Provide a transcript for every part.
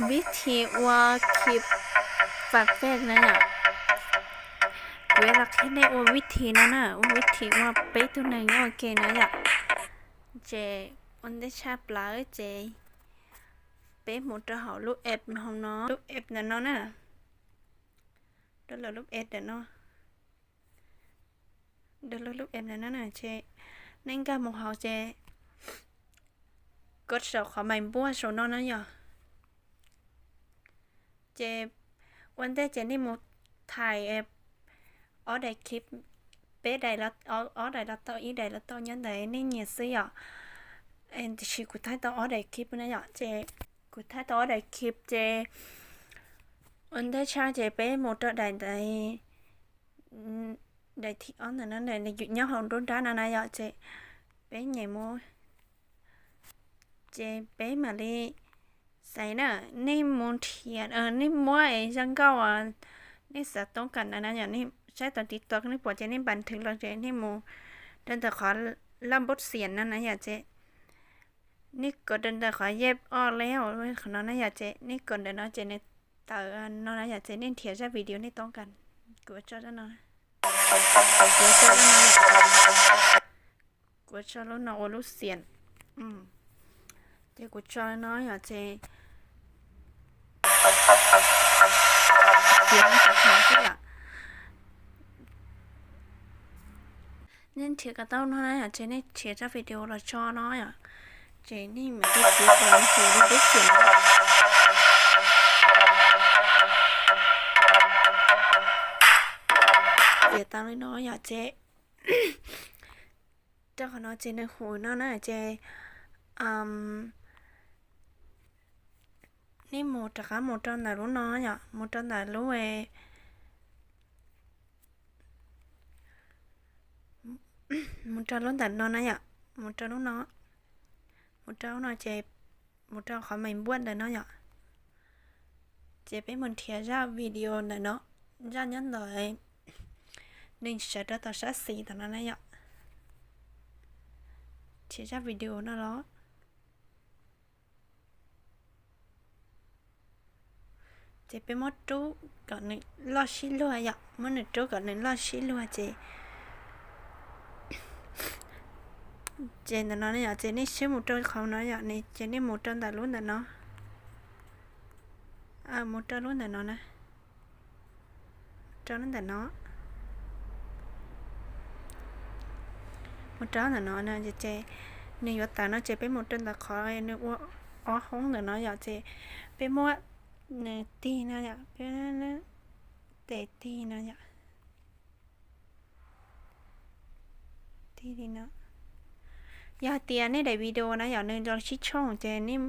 Vib thim ua khib fam fej na yom. Kuv yuav los qhia nej ua vib thim no na, ua vib thim ua peb tug neeg nyob ua ke na yom. Ces ua ntej tshaj plaws ces peb mus rau hauv lub app no, lub app ntawm no na. Rau lub app ntawm no. Rau lub app ntawm no na, ces nej nkag mus hauv ces kov saum qhov mais npuaj saum no na yom. Ces ua ntej ces nej mus thaij ob daim khib, peb daim, ob daim los tau, ib daim los tau nyob ntawd nej nyiam xwb yom. Tiam sis kuv thaij tau ob daim khib na yom, ces kuv thaij tau ob daim khib ces ua ntej tshaj ces peb mus rau daim ntawd, daim thib ob ntawm no, nws nyob hauv nruab nrab no na yom, ces peb nyem mus. Ces peb mam li xaiv na, nej mus nrhiav, nej muab es zaj nkauj nej xav toob kas na yom, nej saib tau TikTok nej pom ces nej npas nthwv los ces nej mus rau ntawm qhov laj npub xiam no na yom, ces nej kov rau ntawm qhov yeb ob leb qhov no na yom, ces nej kov ntawm no ces nws tawm no na yom, ces nej nrhiav zaj video nej toob kas. Kuv tso zaj no, kuv tso lub no ua lub xiam. Ces kuv tso no yom, ces nej nrhiav kom tau no na yom, ces nej nrhiav zaj video los tso no yom, ces nej mam li tiv kom nws hu li lub xiam no. Ces tau li no yom, ces rau qhov no ces nws hu no na, ces nej mus rov qab mus rau ntawm lub no yom, mus rau ntawm lub, mus rau lub ntawm no na yom, mus rau lub no, mus rau lub no ces mus rau qhov mais npuaj ntawm no yom. Ces peb mus nrhiav zaj video ntawm no, zaj nyob ntawm nws sawv rau tom sab xis tom no na yom. Nrhiav zaj video no los ces peb muab rub kom nws loj sib luag yom, muab nws rub kom nws loj sib luag ces, ces ntawm no yom, ces nej swb mus rau qhov no yom, ces nej mus rau ntawm lub ntawm no, mus rau lub ntawm no na, rau lub ntawm no, mus rau ntawm no na, ces nws yuav tawm no ces peb mus rau ntawm qhov nws ua ob hoob ntawm no yom, ces peb muab nws tig no yom, peb tes tig no yom. Tig li no. Yog hais tias nej daim video na yom, nws los sib tshooj ces nej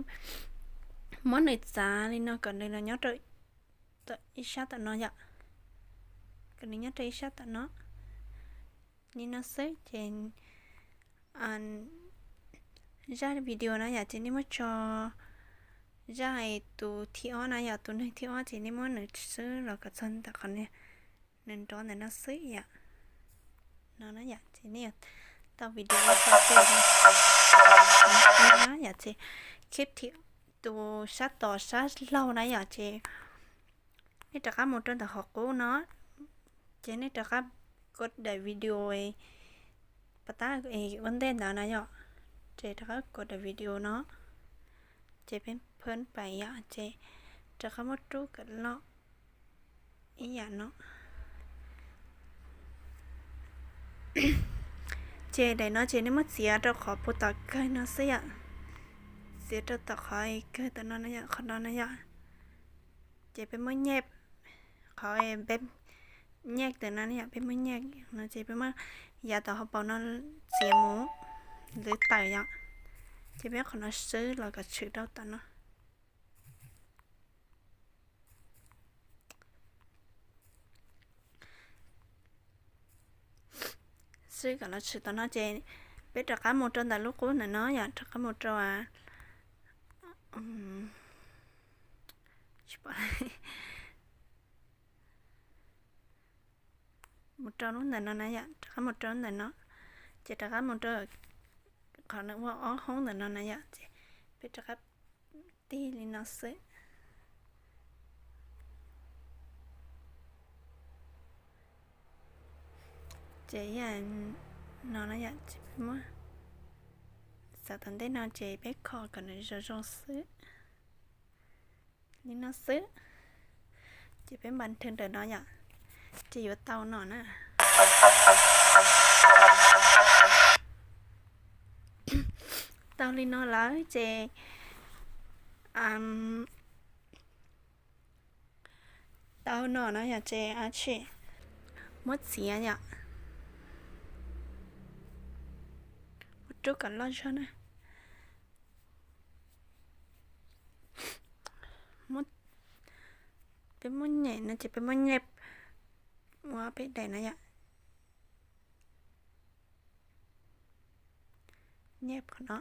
muab nws txav li no kom nws los nyob rau ib sab tom no yom, kom nws nyob rau ib sab tom no li no xwb ces zaj video na yom, ces nej muab tso zaj tus thib ob na yom, tus neeg thib ob ces nej muab nws swb los kom txog ntawm qhov nws nrov ntawm no xwb yom. No na yom, ces nej tau video na yom, ces khib thib tus sab tom sab laug na yom, ces nej rov qab mus rau ntawm qhov qub no, ces nej rov qab kov daim video pov tab ua ntej ntawd na yom, ces rov qab kov daim video no, ces peb phab pais yom, ces rov qab muab rub kom loj ib yam no. Ces daim no ces nej muab txiav rau qhov puag tom kawg no xwb yom, txiav rau tom qhov kawg tom no, qhov no na yom. Ces peb muab nyem, qhov peb nyem ntawm no yom, peb muab nyem no ces peb muab yav tom hauv paus no txiav mus, lwv tawm yom, ces peb qhov no swb los kom tshwm rau tom no. Swb kom los tshwm tom no ces peb rov qab mus rau ntawm lub qub ntawm no yom, rov qab mus rau mus rau lub ntawm no na yom, rov qab mus rau lub ntawm no, ces rov qab mus rau qhov nws ua ob hoob ntawm no na yom, ces peb rov qab tig li no xwb. Ces yam no na yom, ces peb muab txav tom ntej no ces peb kho kom nws zoo zoo xwb. Li no xwb. Ces peb npas thw ntawm no yom, ces yuav tau no na. Tau li no lawm ces tau no na yom, ces tsis muab txiav yom, muab rub kom loj zog na. Peb muab nyem no ces peb muab nyem ua peb daim na yom. Nyem qhov no,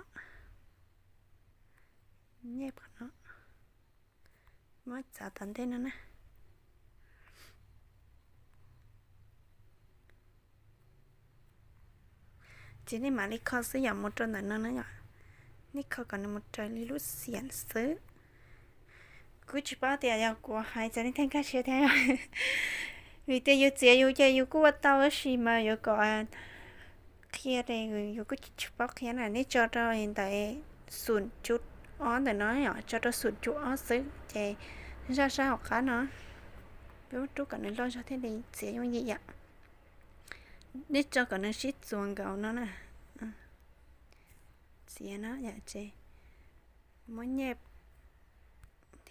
nyem qhov no, muab txav tom ntej no na. Ces nej mam li kho xwb yom, mus rau ntawm no na yom. Nej kho kom nws mus raws li lub xiam xwb. Kuv tsis paub tias yog kuv hais txog nej thiaj nkag siab thiab, vim tias yus txiav yus ces yus kuj ua tau tab sis mas yuav kom qhia, yus kuj tsis paub qhia na. Nej tso rau ntawm xum cuv ob ntawm no yom, tso rau xum cuv ob xwb ces zaj sab hauv qab no. Peb muab rub kom nws loj zog thiaj li txiav yooj yim yom. Nej tso kom nws sib txuas nkaus no na. Txiav no yom, ces muab nyem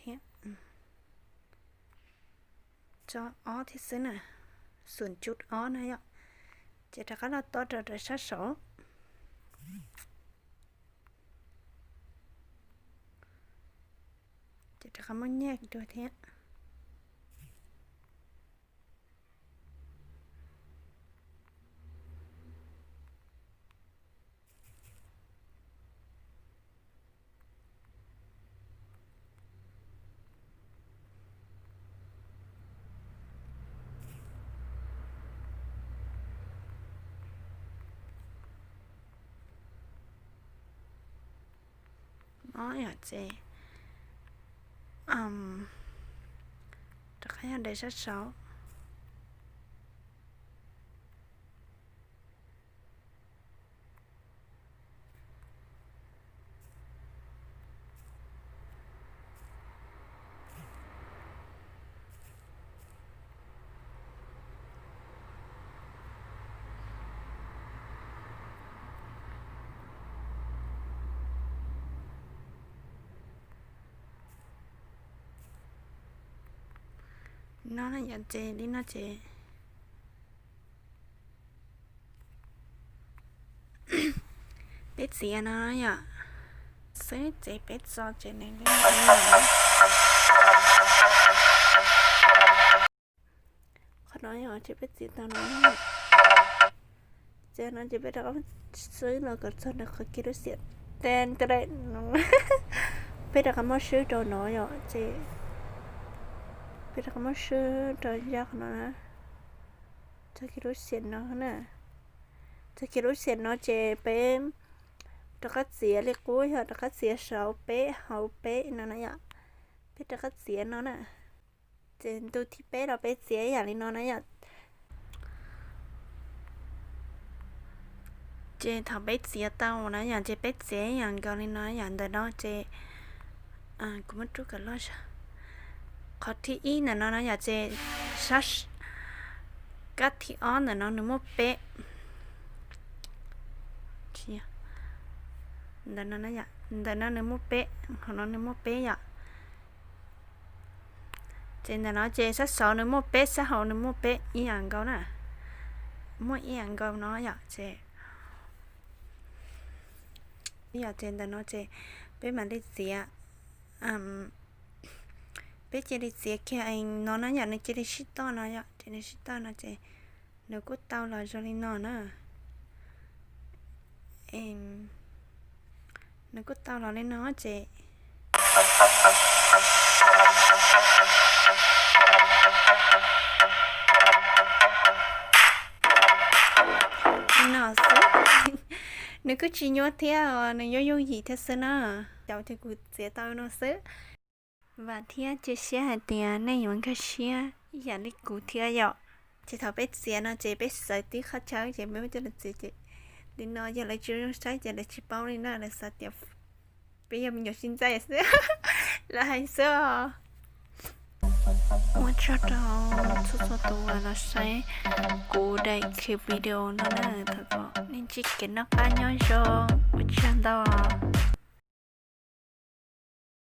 thiab, tso ob thiab xwb na, xum cuv ob na yom. Ces rov qab los tos rau sab saud. Ces rov qab muab nyem dua thiab. No yom, ces rov qab yog daim sab saud. No yom, ces li no ces peb txiav no yom, xwb ces peb tso ces nws li no. Qhov no yog ces peb txiav tau no, ces no ces peb rov qab swb los kom txog ntawm qhov kiag lub xiam, peb rov qab muab swb rau no yom, ces peb rov qab muab swb rau zaj qhov no na, txog kiag lub xiam no na. Txog kiag lub xiam no ces peb rov qab txiav li qub yog rov qab txiav saud peb hauv peb no na yom. Peb rov qab txiav no na. Ces ntu thib peb los peb txiav ib yam li no na yom. Ces thaum peb txiav tau na yom, ces peb txiav ib yam nkaus li no yom, ntawm no ces kuv muab rub kom loj zog. Qhov thib ib ntawm no na yom, ces sab kab thib ob ntawm no nws muaj peb. Ntawm no, ntawm no nws muaj peb, hauv no nws muaj peb yom. Ces ntawm no ces sab saud nws muaj peb, sab hauv nws muaj peb ib yam nkaus na. Muaj ib yam nkaus no yom, ces yom, ces ntawm no ces peb mam li txiav, peb cia li txiav kiag no na yom, nws cia li sib toj no yom, ces nws sib toj no ces nws kuj tau los zoo li no na. Nws kuj tau los li no ces li no xwb. Nws kuj tsis nyuaj thiab, nws yooj yooj yim thiab xwb na. Cov ces kuv txiav tau no xwb. Vam thiab cia siab hais tias nej yuav nkag siab ib yam li kuv thiab yom. Ces thaum peb txiav no ces peb xaws tib qhov chaw ces peb muab coj los txiav ces, li no yog lawv tsis zoo saib ces lawv tsis paub li na, lawv xav tias peb yog me nyuam sib ntxaij xwb, lawv hais xwb os. Ua tsaug rau txhua txhua tus uas los saib kuv daim clip video no na, thov kom nej ntsib kev noj qab nyob zoo, ua tsaug ntau.